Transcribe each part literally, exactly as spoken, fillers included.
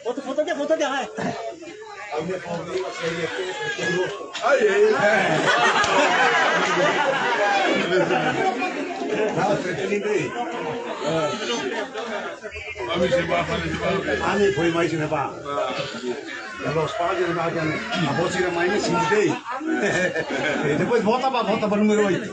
Foto, foto, foto dia, foto dia, hai. Ai, ai, ai. Ami se ba, ami se ba. Ami foin mai sini ba. Loos, pagi na ba, ami. Avó sira mai ne'e sini de'it. Depois vota ba, vota ba número oito.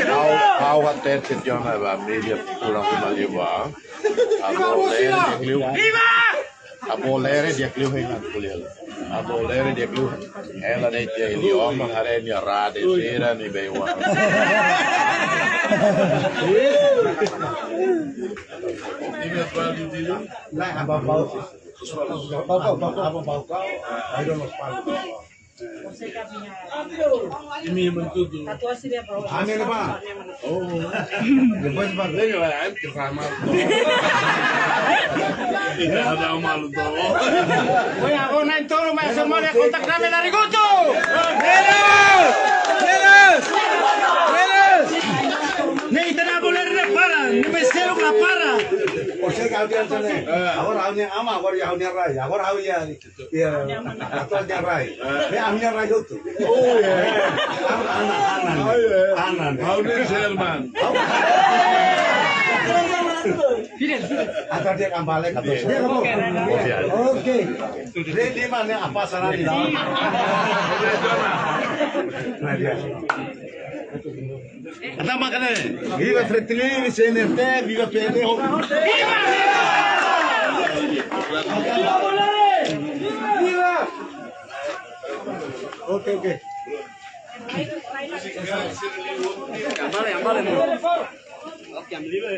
Ha'u, ha'u hatete tiha ona ba media, tuur ruma liu ba. Avó Lere di'ak liu. Viva! Avó Lere di'ak liu hein an kulial. Avó Lere di'ak liu. Ela de'it iha idioma, haree nia rade sira ne'ebé wan. Imi atu bali dili? Lae, abang bau. Bau, bau, bau, abang bau kau. Ayo, Loos, bali. Imi mentutu. Ami ne'ebá. Oh. Depois ba. Lagi lah, em, ke sama. Tidak ada malu tuh. Oi, agora na'in-tolu, mas semua dia kontak kami dari Gutu. Terus! Terus! Terus! Ne'e ita-nia Avó Lere ne'e para, ne'e meselu la para. Você que alguém tem, né? Agora a minha ama, agora a minha raiz, agora a minha Iya, atuál nia rai. Eh, ami-nia rai hotu. Oh, iya. Ana, ana, ana. Oh, iya. Ana. Ha'u ne'e Sherman. Atau dia kembali ke atas. Iya. Oke. Dia di mana apa salah di dalam? Nah, dia. Ata makane, viva Fretilin, C N R T, viva P N L. Viva! Viva! Oke, oke. Yang mana, yang mana, no? Oke, ambil dulu.